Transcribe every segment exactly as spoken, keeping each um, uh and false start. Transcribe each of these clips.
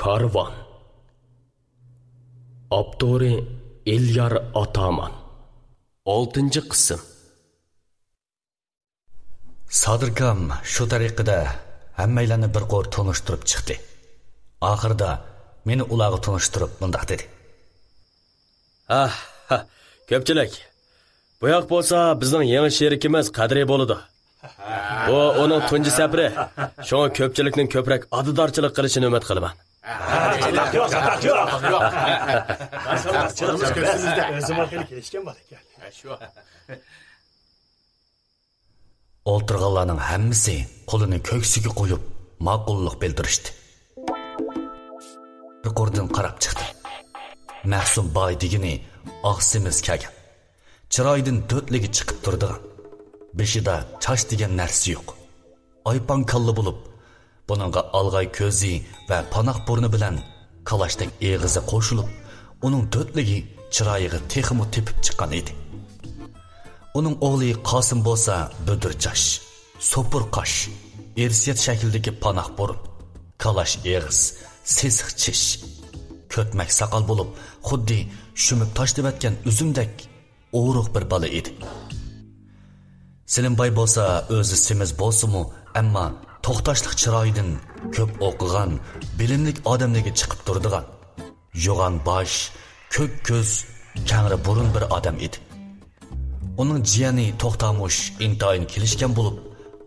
پارۋان. ئاپتورى: ئېليار ئاتامان. ئالتىنچى قىسىم. سادىركام شۇ تەرىقىدە ھەممەيلەننى بىر قۇر تونۇشتۇرۇپ چىقتى. ئاخىرىدا مېنى ئۇلارغا تونۇشتۇرۇپ مۇنداق دېدى. ھە، ھە، كۆپچىلىك. بۇ ياق بولسا بىزنىڭ يېڭى شېرىكىمىز قەدرى بولىدۇ. بۇ ئۇنىڭ تۇنجى سەپىرى. شۇڭا كۆپچىلىكنىڭ كۆپرەك ئالدىدارچىلىق قىلىشىنى ئۈمىد قىلىمەن. ئۆزىمۇ خېلى كېلىشكەن بالا ئىكەن. ئولتۇرغانلارنىڭ ھەممىسى قولىنى كۆكسىگە قويۇپ، ماقۇللۇق بىلدۈرۈشتى. يۇقىرىدىن قاراپ چىقتى. مەخسۇم باي دېگىنى ئاق سېمىز كەلگەن. چىرايىدىن دۆتلىگى چىقىپ تۇرىدىغان. بېشىدا چاچ دېگەن نەرسە يوق. ئايپاڭ كاللا بولۇپ، بۇنىڭغا ئالغاي كۆزى ۋە پاناق بۇرنى بىلەن كالاچتەك ئېغىزى قوشۇلۇپ، ئۇنىڭ دۆتلىگى چىرايىغا تېخىمۇ تېپىپ چىققان ئىدى. ئۇنىڭ ئوغلى قاسىم بولسا بۈدۈر چاچ، سوپۇر قاش، ئىرسىيەت شەكلىدىكى پاناق بۇرۇن، كالاچ ئېغىز، سېسىق چىش، كۆتمەك ساقال بولۇپ، خۇددى شۈمۈپ تاشلىۋەتكەن ئۈزۈمدەك ئورۇق بىر بالا ئىدى. سېلىم باي بولسا ئۆزى سېمىز بولسىمۇ، ئەمما توختاشلىق چىرايىدىن كۆپ ئوقۇغان، بىلىملىك ئادەملەرگە چىقىپ تۇرىدىغان، يوغان باش، كۆك كۆز، كەڭرى بۇرۇن بىر ئادەم ئىدى. ئۇنىڭ جىيەنى توختامۇش ئىنتايىن كېلىشكەن بولۇپ،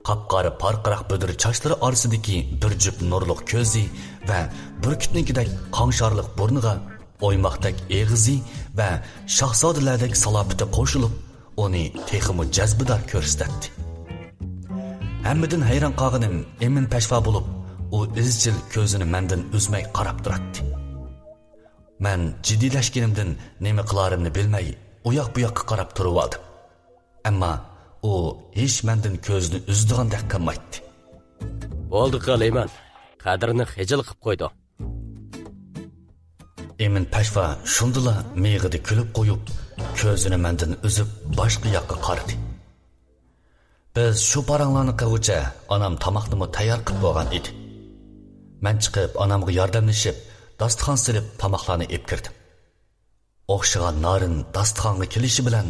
قاپقارا پارقىراق بۈدۈر چاچلىرى ئارىسىدىكى بىر جۈپ نۇرلۇق كۆزى ۋە بۈركۈتنىڭكىدەك قاڭشارلىق بۇرنىغا ئويماقتەك ئېغىزى ۋە شاھزادىلەردەك سالاپىتى قوشۇلۇپ، ئۇنى تېخىمۇ جەزبىدار كۆرسىتەتتى. ھەممىدىن ھەيران قالغىنىم ئىمىن پەشۋا بولۇپ، ئۇ ئىزچىل كۆزىنى مەندىن ئۈزمەي قاراپ تۇراتتى. مەن جىددىيلەشكىنىمدىن نېمە قىلارىمنى بىلمەي، ئۇياق-بۇياققا قاراپ تۇرۇۋالدىم. ئەمما ئۇ ھېچ مەندىن كۆزىنى ئۈزىدىغاندەك قىلمايتتى. بولدى قىلىمەن، قەدرىنى خىجىل قىپ قويدۇڭ. ئىمىن پەشۋا شۇندىلا مىغىدە كۈلۈپ قويۇپ، كۆزىنى مەندىن ئۈزۈپ، باشقا ياققا قارىدى. بىز شۇ پاراڭلارنى قىلغۇچە ئانام تاماقنىمۇ تەييار قىلىپ بولغان ئىدى. مەن چىقىپ ئانامغا ياردەملىشىپ، داستىخان سېلىپ تاماقلارنى ئېلىپ كىردىم. ئوخشىغان نارىن داستىخانغا كېلىشى بىلەن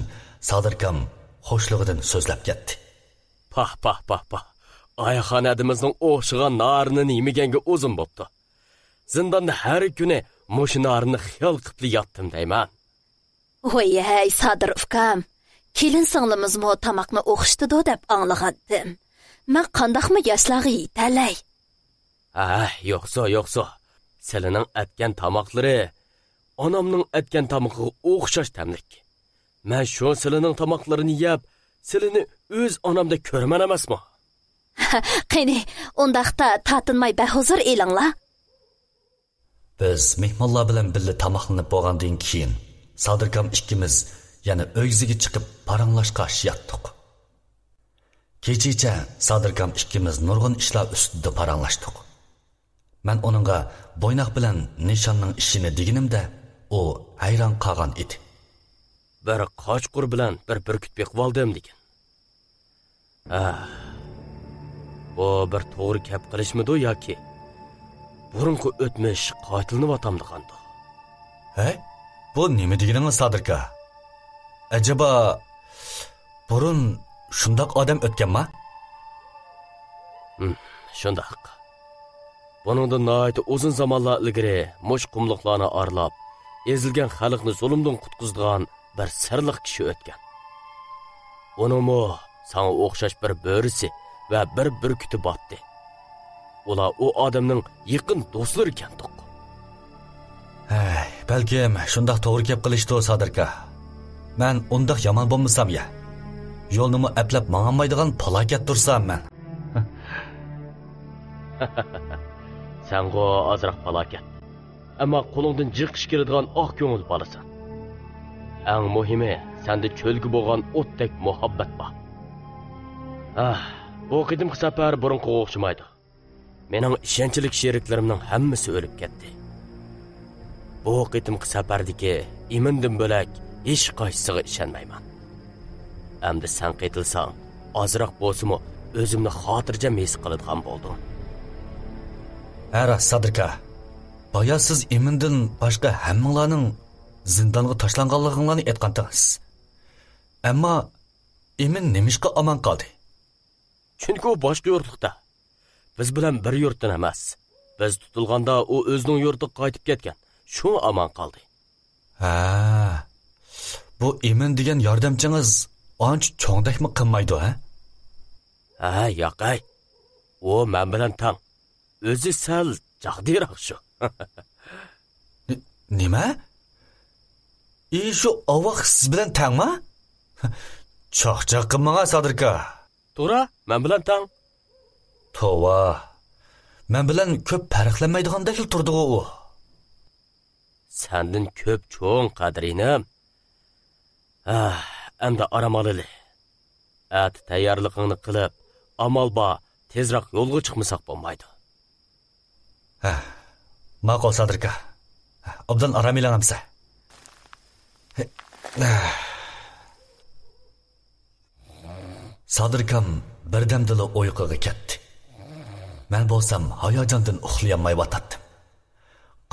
سادىركام خۇشلۇقىدىن سۆزلەپ كەتتى. پاھ، پاھ، پاھ، پاھ. ئايخان ھەدىمىزنىڭ ئوخشىغان نارىنىنى يېمىگەنگە ئۇزۇن بوپتۇ. زىنداندا ھەر كۈنى مۇشۇ نارىننى خىيال قىپلا ياتتىم دەيمەن. ۋاي ھەي، سادىر ئۇكام، كېلىن سىڭلىمىزمۇ تاماقنى ئوخشىتىدۇ دەپ ئاڭلىغانتىم. مەن قانداقمۇ ياشلارغا يېتەلەي؟ ھە، يوقسۇ، يوقسۇ. سىلىنىڭ ئەتكەن تاماقلىرى ئانامنىڭ ئەتكەن تامىقىغا ئوخشاش تەملىك. مەن شۇ سىلىنىڭ تاماقلىرىنى يەپ، سىلىنى ئۆز ئانامدەك كۆرىمەن ئەمەسمۇ؟ قېنى، ئۇنداقتا تارتىنماي بەھۇزۇر ئېلىڭلار. بىز مېھمانلار بىلەن بىللە تاماقلىنىپ بولغاندىن كېيىن، سادىركام ئىككىمىز يەنە ئۆگزىگە چىقىپ پاراڭلاشقاچ ياتتۇق. كېچىچە سادىركام ئىككىمىز نۇرغۇن ئىشلار ئۈستىدە پاراڭلاشتۇق. مەن ئۇنىڭغا بويناق بىلەن نىشاننىڭ ئىشىنى دېگىنىمدە، ئۇ ھەيران قالغان ئىدى. بىر قاچقۇر بىلەن بىر بۈركۈت بېقىۋالدىم دېگىن. ھە، بۇ بىر توغرا كەپ قىلىشمىدۇ ياكى بۇرۇنقى ئۆتمۈش قايتىلىنىۋاتامدىغاندۇ؟ ھەي، بۇ نېمە دېگىنىڭىز، سادىركا؟ ئەجەبا، بۇرۇن شۇنداق ئادەم ئۆتكەنما؟ ھىم، شۇنداق. بۇنىڭدىن ناھايىتى ئۇزۇن زامانلار ئىلگىرى مۇشۇ قۇملۇقلارنى ئارىلاپ، ئېزىلگەن خەلقنى زۇلۇمدىن قۇتقۇزىدىغان بىر سىرلىق كىشى ئۆتكەن. ئۇنىڭمۇ ساڭا ئوخشاش بىر بۆرىسى ۋە بىر بۈركۈتى بارتتى. ئۇلار ئۇ ئادەمنىڭ يېقىن دوستلىرى ئىكەنتۇق. ھەي، بەلكىم شۇنداق توغرا كەپ قىلىشتۇ، سادىركا. مەن ئۇنداق يامان بولمىسام يا. يولنىمۇ ئەپلەپ ماڭالمايدىغان پالاكەت تۇرسام مەن. سەنغۇ ئازراق پالاكەت. ئەمما قولۇڭدىن جىق ئىش كېلىدىغان ئاق كۆڭۈل بالىسەن. ئەڭ مۇھىمى، سەندە چۆلگە بولغان ئوتتەك مۇھەببەت بار. ئاھ، بۇ قېتىمقى سەپەر بۇرۇنقىغا ئوخشىمايدۇ. مېنىڭ ئىشەنچلىك شېرىكلىرىمنىڭ ھەممىسى ئۆلۈپ كەتتى. بۇ قېتىمقى سەپەردىكى ئىمىندىن بۆلەك ھېچقايسىسىغا ئىشەنمەيمەن. ئەمدى سەن قېتىلساڭ، ئازراق بولسىمۇ ئۆزۈمنى خاتىرجەم ھېس قىلىدىغان بولدۇم. ھە راست، سادىركا. بايا سىز ئىمىندىن باشقا ھەممىڭلارنىڭ زىندانغا تاشلانغانلىقىڭلارنى ئېيتقانتىڭىز. ئەمما ئىمىن نېمىشقا ئامان قالدى؟ چۈنكى ئۇ باشقا يۇرتلۇقتا. بىز بىلەن بىر يۇرتتىن ئەمەس. بىز تۇتۇلغاندا ئۇ ئۆزىنىڭ يۇرتىغا قايتىپ كەتكەن. شۇڭا ئامان قالدى. ھە، بۇ ئىمىن دېگەن ياردەمچىڭىز ئانچە چوڭدەكمۇ قىلمايدۇ، ھە؟ ھە، ياقەي. ئۇ مەن بىلەن تەڭ. ئۆزى سەل جاغدىراق شۇ. ن-، نېمە؟ ئى، شۇ ئاۋاق سىز بىلەن تەڭما؟ چاقچاق قىلماڭا، سادىركا. توغرا، مەن بىلەن تەڭ. توۋا، مەن بىلەن كۆپ پەرقلەنمەيدىغاندەكلا تۇردىغۇ ئۇ. سەندىن كۆپ چوڭ، قەدىر ئىنىم. ھە، ئەمدى ئارام ئالىلى. ئەتە تەييارلىقىڭنى قىلىپ، ئامال بار، تېزراق يولغا چىقمىساق بولمايدۇ. ھە، ماقۇل، سادىركا. ئوبدان ئارام ئېلىڭ ئەمسە. سادىركام بىردەمدىلا ئۇيقۇغا كەتتى. مەن بولسام ھاياجاندىن ئۇخلىيالمايۋاتاتتىم.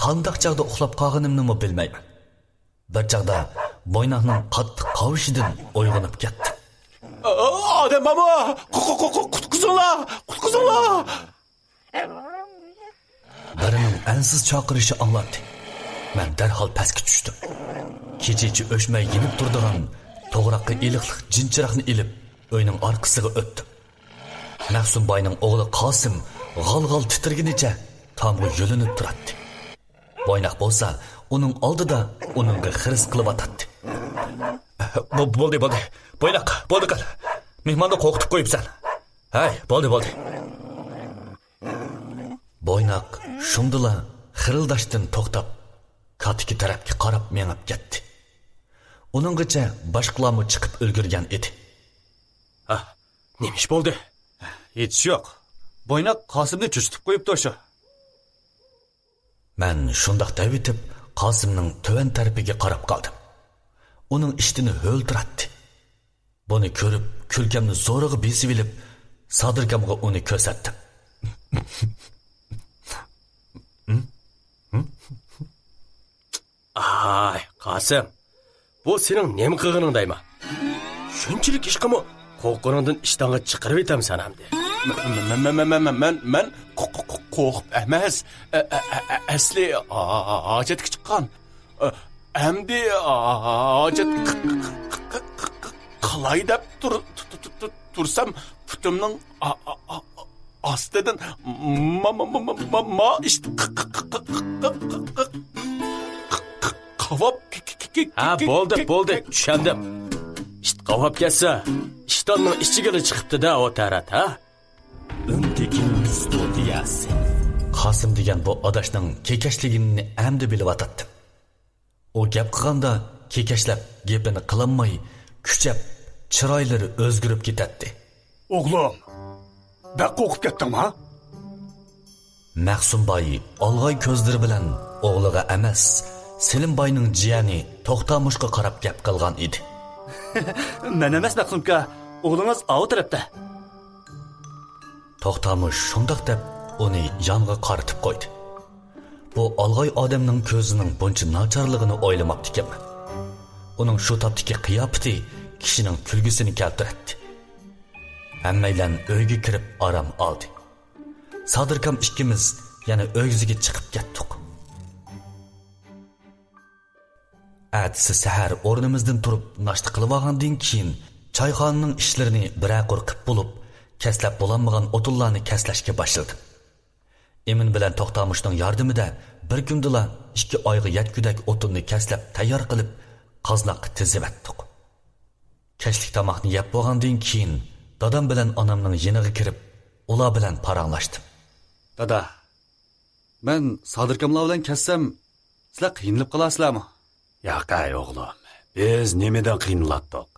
قانداق چاغدا ئۇخلاپ قالغىنىمنىمۇ بىلمەيمەن. بىر چاغدا بويناقنىڭ قاتتىق قاۋىشىدىن ئويغىنىپ كەتتىم. ئادەم بارمۇ؟ قۇ-، قۇ-، قۇ-، قۇ-، قۇتقۇزۇڭلار! قۇتقۇزۇڭلار! بىرىنىڭ ئەنسىز چاقىرىشى ئاڭلاندى. مەن دەرھال پەسكە چۈشتۈم. كېچىچە ئۆچمەي يېنىپ تۇرىدىغان توغراققا ئېلىقلىق جىنچىراغنى ئېلىپ، ئۆينىڭ ئارقىسىغا ئۆتتۈم. مەخسۇم باينىڭ ئوغلى قاسىم غال-غال تىترىگىنىچە تامغا يۆلىنىپ تۇراتتى. بويناق بولسا ئۇنىڭ ئالدىدا ئۇنىڭغا خىرىس قىلىۋاتاتتى. بو-، بولدى، بولدى. بويناق، بولدى قىل. مېھماننى قورقۇتۇپ قويۇپسەن. ھەي، بولدى، بولدى. بويناق شۇندىلا خىرىلداشتىن توختاپ، كاتىكى تەرەپكە قاراپ مېڭىپ كەتتى. ئۇنىڭغىچە باشقىلارمۇ چىقىپ ئۈلگۈرگەن ئىدى. ھە، نېمە ئىش بولدى؟ ھېچ يوق. بويناق قاسىمنى چۆچۈتۈپ قويۇپتۇ شۇ. مەن شۇنداق دەۋېتىپ، قاسىمنىڭ تۆۋەن تەرىپىگە قاراپ قالدىم. ئۇنىڭ ئىشتىنى ھۆل تۇراتتى. بۇنى كۆرۈپ، كۈلكەمنى زورىغا بېسىۋېلىپ، سادىركامغا ئۇنى كۆرسەتتىم. ئاي، قاسىم، بۇ سېنىڭ نېمە قىلغىنىڭ دەيمەن؟ شۇنچىلىك ئىشقىمۇ قورققىنىڭدىن ئىشتانغا چىقىرىۋېتەمسەن ئەمدى؟ مەن، مەن، مەن، مەن، مەن، مەن قو-، قو-، قو-، قورقۇپ ئەمەس. ئە، ئە، ئە، ئە، ئەسلى ھاجەتكە چىققان. ئە، ئەمدى ھاجەت قىلاي دەپ تۇر-، تۇ-، تۇ-، تۇ-، تۇ-، تۇرسام، پۇتۇمنىڭ ئا-، ئا-، ئا-، ئاستىدىن ما-، ما-، ما-، ما-، ما-، ما-، ئىشت-، قاۋاپ ك-، ك-، ك-، ك-، ھە، ك-، بولدى، ك-، بولدى، ك-، چۈشەندىم. ئىت قاۋاپ كەتسە، ئىشتاننىڭ ئىچىگىلا چىقىپتۇ-دە ئۇ تەرەت، ھە؟ ئۈنتېكىن ستۇدىيەسى. قاسىم دېگەن بۇ ئاداشنىڭ كېكەچلىكىنى ئەمدى بىلىۋاتاتتىم. ئۇ گەپ قىلغاندا كېكەچلەپ گېپىنى قىلالماي، كۈچەپ، چىرايلىرى ئۆزگىرىپ كېتەتتى. ئوغلۇم، بەك قورقۇپ كەتتىڭما؟ مەخسۇمباي ئالغاي كۆزلىرى بىلەن ئوغلىغا ئەمەس، سېلىمباينىڭ جىيەنى توختامۇشقا قاراپ گەپ قىلغان ئىدى. مەن ئەمەس، مەخسۇمكا، ئوغلىڭىز ئاۋۇ تەرەپتە. توختامۇش شۇنداق دەپ، ئۇنى يانغا قارىتىپ قويدى. بۇ ئالغاي ئادەمنىڭ كۆزىنىڭ بۇنچە ناچارلىقىنى ئويلىماپتىكەنمەن. ئۇنىڭ شۇ تاپتىكى قىياپىتى كىشىنىڭ كۈلگۈسىنى كەلتۈرەتتى. ھەممەيلەن ئۆيگە كىرىپ ئارام ئالدى. سادىركام ئىككىمىز يەنە ئۆگزىگە چىقىپ كەتتۇق. ئەتىسى سەھەر ئورنىمىزدىن تۇرۇپ ناشتا قىلىۋالغاندىن كېيىن، چايخانىنىڭ ئىشلىرىنى بىرەر قۇر قىپ بولۇپ، كەسلەپ بولالمىغان ئوتۇنلارنى كەسلەشكە باشلىدىم. ئىمىن بىلەن توختامۇشنىڭ ياردىمىدە بىر كۈندىلا ئىككى ئايغا يەتكۈدەك ئوتۇننى كەسلەپ تەييار قىلىپ، قازناققا تىزىۋەتتۇق. كەچلىك تاماقنى يەپ بولغاندىن كېيىن، دادام بىلەن ئانامنىڭ يېنىغا كىرىپ، ئۇلار بىلەن پاراڭلاشتىم. دادا، مەن سادىركاملار بىلەن كەتسەم، سىلەر قىينىلىپ قالارسىلەرمۇ؟ ياقەي ئوغلۇم، بىز نېمىدىن قىينىلاتتۇق؟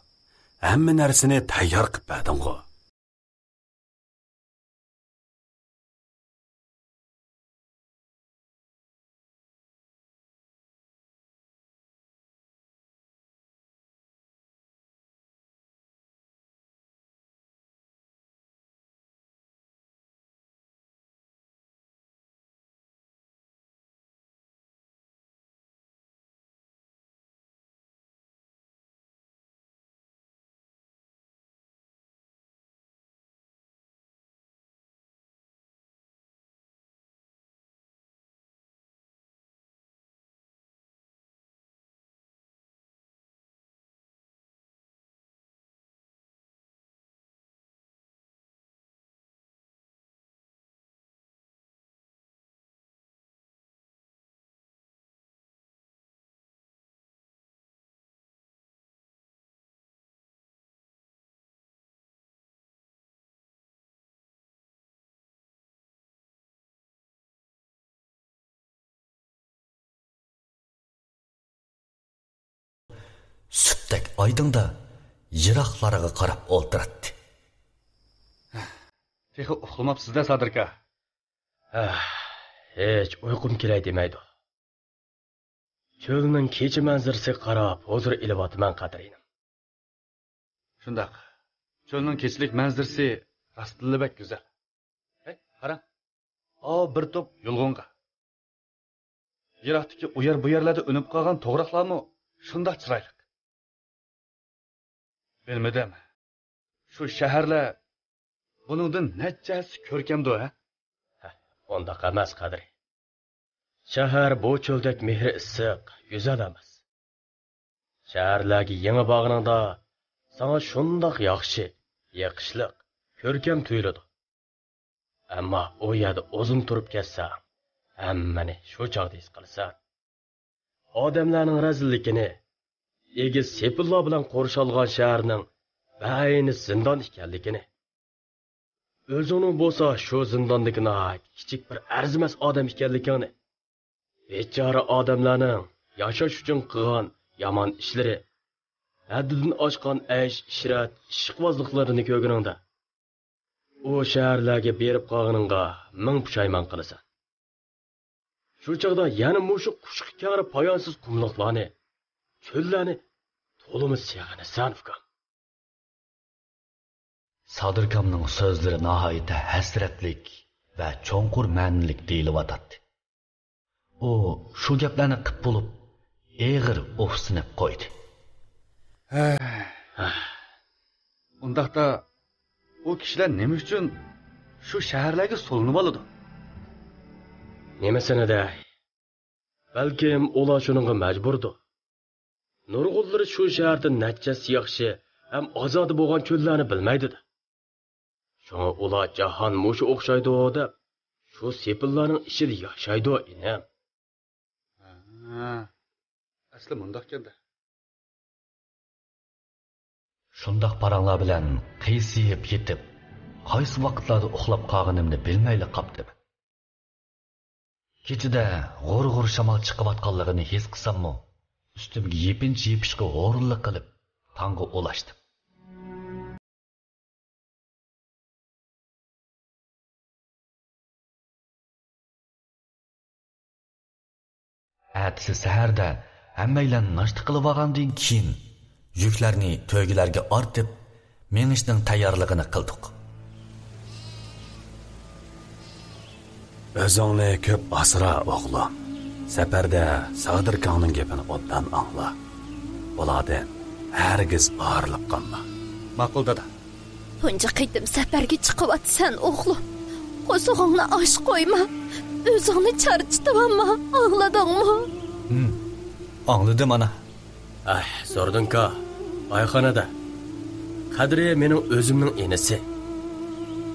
ھەممە نەرسىنى تەييار قىپ بەردىڭغۇ. ئايدىڭدا يىراقلارغا قاراپ ئولتۇراتتى. تېخى ئۇخلىماپسىز-دە، سادىركا. ھە، ھېچ ئۇيقۇم كېلەي دېمەيدۇ. چۆلنىڭ كېچە مەنزىرىسىگە قاراپ ھۇزۇر ئېلىۋاتىمەن، قەدرىيىم. شۇنداق. چۆلنىڭ كېچىلىك مەنزىرىسى راستتىنلا بەك گۈزەل. ھەي، قاراڭ. ئاۋۇ بىر توپ يۇلغۇنغا. يىراقتىكى ئۇ يەر بۇ يەرلەردە ئۈنۈپ قالغان توغراقلارمۇ شۇنداق چىرايلىق. بىلمىدىم. شۇ شەھەرلەر بۇنىڭدىن نەچچە ھەسسە كۆركەمدۇ، ھە؟ ھە، ئۇنداق ئەمەس، قەدرى. شەھەر بۇ چۆلدەك مېھرى ئىسسىق، گۈزەل ئەمەس. شەھەرلەرگە يېڭى بارغىنىڭدا ساڭا شۇنداق ياخشى، يېقىشلىق، كۆركەم تۇيۇلىدۇ. ئەمما ئۇ يەردە ئۇزۇن تۇرۇپ كەتسەڭ، ھەممىنى شۇ چاغدا ھېس قىلىسەن. ئادەملەرنىڭ رەزىللىكىنى، ئېگىز سېپىللار بىلەن قورشالغان شەھەرنىڭ بەئەينى زىندان ئىكەنلىكىنى، ئۆزۈڭنىڭ بولسا شۇ زىنداندىكى ناھايىتى كىچىك بىر ئەرزىمەس ئادەم ئىكەنلىكىڭنى، بىچارە ئادەملەرنىڭ ياشاش ئۈچۈن قىلغان يامان ئىشلىرى، ھەددىدىن ئاشقان ئەيش-ئىشرەت، ئىشقىۋازلىقلىرىنى كۆرگىنىڭدە، ئۇ شەھەرلەرگە بېرىپ قالغىنىڭغا مىڭ پۇشايمان قىلىسەن. شۇ چاغدا يەنە مۇشۇ قۇشقا كەڭرى پايانسىز قۇملۇقلارنى، چۆللەرنى تولىمۇ سېغىنىسەن، ئۇكام. سادىركامنىڭ سۆزلىرى ناھايىتى ھەسرەتلىك ۋە چوڭقۇر مەنىلىك دېيىلىۋاتاتتى. ئۇ شۇ گەپلەرنى قىپ بولۇپ، ئېغىر ئۇھسىنىپ قويدى. ھە. ئۇنداقتا، ئۇ كىشىلەر نېمە ئۈچۈن شۇ شەھەرلەرگە سولىنىۋالىدۇ؟ نېمىسىنى دەي؟ بەلكىم ئۇلار شۇنىڭغا مەجبۇردۇ. نۇرغۇنلىرى شۇ شەھەردىن نەچچە ھەسسە ياخشى ھەم ئازادە بولغان چۆللەرنى بىلمەيدۇ-دە. شۇڭا ئۇلار جاھان مۇشۇ ئوخشايدۇ دەپ، شۇ سېپىللارنىڭ ئىچىدە ياشايدۇ، ئىنىم. ھە، ئەسلى مۇنداقكەن-دە. شۇنداق پاراڭلار بىلەن قىيسىيىپ يېتىپ، قايسى ۋاقىتلاردا ئۇخلاپ قالغىنىمنى بىلمەيلا قاپتىمەن. كېچىدە غۇر-غۇر شامال چىقىۋاتقانلىقىنى ھېس قىلساممۇ، ئۈستۈمگە يېپىنچا يېپىشقا ھۇرۇنلۇق قىلىپ، تاڭغا ئۇلاشتىم. ئەتىسى سەھەردە ھەممەيلەن ناشتا قىلىۋالغاندىن كېيىن، يۈكلەرنى تۆگىلەرگە ئارتىپ، مېڭىشنىڭ تەييارلىقىنى قىلدۇق. ئۆزۈڭنى كۆپ ئاسرا، ئوغلۇم. سەپەردە سادىركاڭنىڭ گېپىنى ئوبدان ئاڭلا. ئۇلاردىن ھەرگىز ئايرىلىپ قالما. ماقۇل، دادا. تۇنجى قېتىم سەپەرگە چىقىۋاتىسەن، ئوغلۇم. قورسىقىڭنى ئاچ قويما. ئۆزۈڭنى چارچىتىۋالما. ئاڭلىدىڭمۇ؟ ھىم، ئاڭلىدىم، ئانا. ئەھ، زوردۇنكا، بايخانىدا. قەدرى مېنىڭ ئۆزۈمنىڭ ئىنىسى.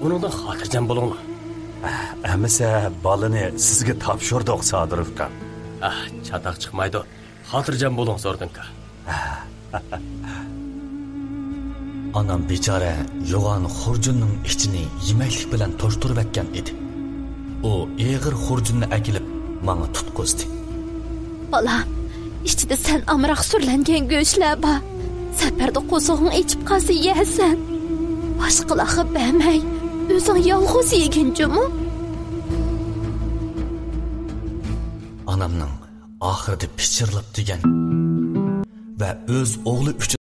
ئۇنىڭدىن خاتىرجەم بولۇڭلار. ئەھ، ئەمىسە بالىنى سىزگە تاپشۇردۇق، سادىر ئۇكام. ئەھ، چاتاق چىقمايدۇ. خاتىرجەم بولۇڭ، زوردۇنكا. ئانام بىچارە يوغان خۇرجۇننىڭ ئىچىنى يېمەكلىك بىلەن توشتۇرۇۋەتكەن ئىدى. ئۇ ئېغىر خۇرجۇننى ئەكېلىپ، ماڭا تۇتقۇزدى. بالام، ئىچىدە سەن ئامراق سۈرلەنگەن گۆشلەر بار. سەپەردە قورسىقىڭ ئېچىپ قالسا يەرسەن. باشقىلارغا بەرمەي، ئۆزۈڭ يالغۇز يېگىن جۇمۇ. ئانامنىڭ ئاخىرىدا پىچىرلاپ دېگەن ۋە ئۆز ئوغلى ئۈچۈن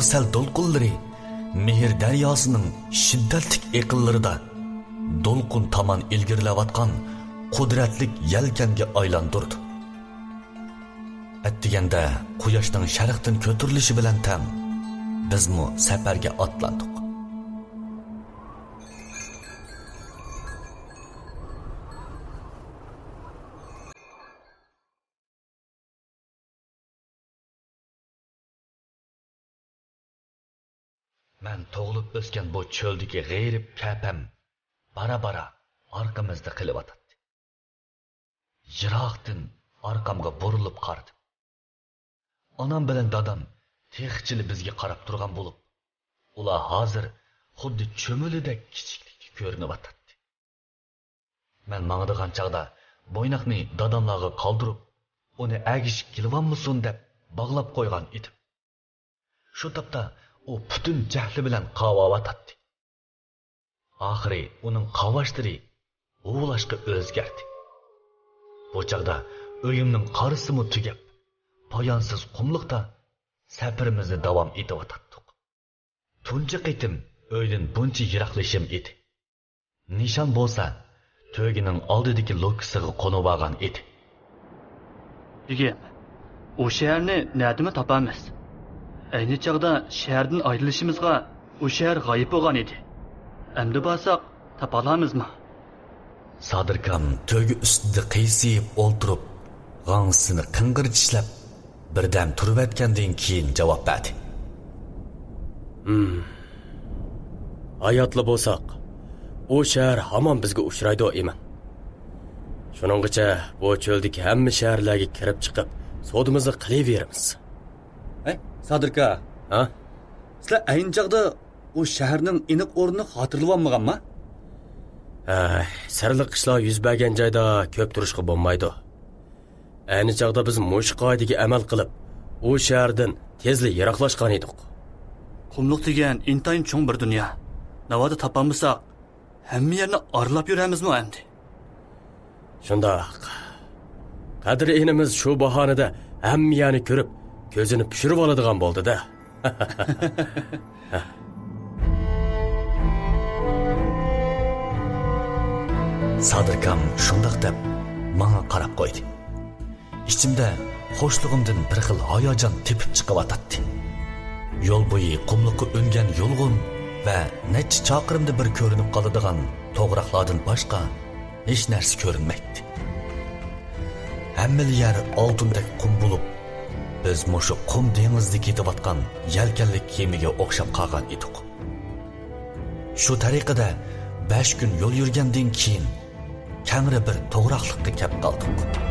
سەل دولقۇنلىرى مېھىر دەرياسىنىڭ شىددەتلىك ئېقىنلىرىدا دولقۇن تامان ئىلگىرىلەۋاتقان قۇدرەتلىك يەلكەنگە ئايلاندۇرىدۇ. ئەتىگەندە قۇياشنىڭ شەرقتىن كۆتۈرۈلۈشى بىلەن تەڭ بىزمۇ سەپەرگە ئاتلاندۇق. مەن تۇغۇلۇپ ئۆسكەن بۇ چۆلدىكى غېرىب كەپەم بارا-بارا ئارقىمىزدا قېلىۋاتاتتى. يىراقتىن ئارقامغا بۇرۇلۇپ قارىدىم. ئانام بىلەن دادام تېخىچىلا بىزگە قاراپ تۇرغان بولۇپ، ئۇلار ھازىر خۇددى چۈمۈلىدەك كىچىكلىكتە كۆرۈنۈۋاتاتتى. مەن ماڭىدىغان چاغدا بويناقنى داداملارغا قالدۇرۇپ، ئۇنى ئەگىشىپ كېلىۋالمىسۇن دەپ باغلاپ قويغان ئىدىم. شۇ تاپتا ئۇ پۈتۈن جەھلى بىلەن قاۋاۋاتاتتى. ئاخىرى ئۇنىڭ قاۋاشلىرى ھۇۋلاشقا ئۆزگەردى. بۇ چاغدا ئۆيۈمنىڭ قارىسىمۇ تۈگەپ، پايانسىز قۇملۇقتا سەپىرىمىزنى داۋام ئېتىۋاتاتتۇق. تۇنجى قېتىم ئۆيدىن بۇنچە يىراقلىشىم ئىدى. نىشان بولسا، تۆگىنىڭ ئالدىدىكى لوككىسىغا قونۇۋالغان ئىدى. بېگىم، ئۇ شەھەرنى نەدىمۇ تاپامىز؟ ئەينى چاغدا شەھەردىن ئايرىلىشىمىزغا ئۇ شەھەر غايىب بولغان ئىدى. ئەمدى بارساق تاپالامىزمۇ؟ سادىركام تۆگە ئۈستىدە قىيسىيىپ ئولتۇرۇپ، غاڭزىسىنى قىڭغىر چىشلەپ، بىردەم تۇرۇۋەتكەندىن كېيىن جاۋاب بەردى. ھىم. ھاياتلا بولساق، ئۇ شەھەر ھامان بىزگە ئۇچرايدۇ، ئىمان. شۇنىڭغىچە بۇ چۆلدىكى ھەممە شەھەرلەرگە كىرىپ چىقىپ، سودىمىزنى قىلىۋېرىمىز. ھەي، سادىركا. ھە؟ سىلەر ئەينى چاغدا ئۇ شەھەرنىڭ ئېنىق ئورنىنى خاتىرىلىۋالمىغانما؟ ھەي، سىرلىق ئىشلار يۈز بەرگەن جايدا كۆپ تۇرۇشقا بولمايدۇ. ئەينى چاغدا بىز مۇشۇ قائىدىگە ئەمەل قىلىپ، ئۇ شەھەردىن تېزلا يىراقلاشقان ئىدۇق. قۇملۇق دېگەن ئىنتايىن چوڭ بىر دۇنيا. ناۋادا تاپالمىساق، ھەممە يەرنى ئارىلاپ يۈرەمىزمۇ ئەمدى؟ شۇنداق. قەدىر ئىنىمىز شۇ باھانىدە ھەممە يەرنى كۆرۈپ، كۆزىنى پۈشۈرۈۋالىدىغان بولدى-دە. سادىركام شۇنداق دەپ، ماڭا قاراپ قويدى. ئىچىمدە خۇشلۇقۇمدىن بىر خىل ھاياجان تېپىپ چىقىۋاتاتتى. يول بويى قۇملۇققا ئۈنگەن يۇلغۇن ۋە نەچچە چاقىرىمدا بىر كۆرۈنۈپ قالىدىغان توغراقلاردىن باشقا ھېچ نەرسە كۆرۈنمەيتتى. ھەممىلا يەر ئالتۇندەك قۇم بولۇپ، بىز مۇشۇ قۇم دېڭىزدا كېتىۋاتقان يەلكەنلىك كېمىگە ئوخشاپ قالغان ئىدۇق. شۇ تەرىقىدە بەش كۈن يول يۈرگەندىن كېيىن، كەڭرى بىر توغراقلىققا كەپ قالدۇق.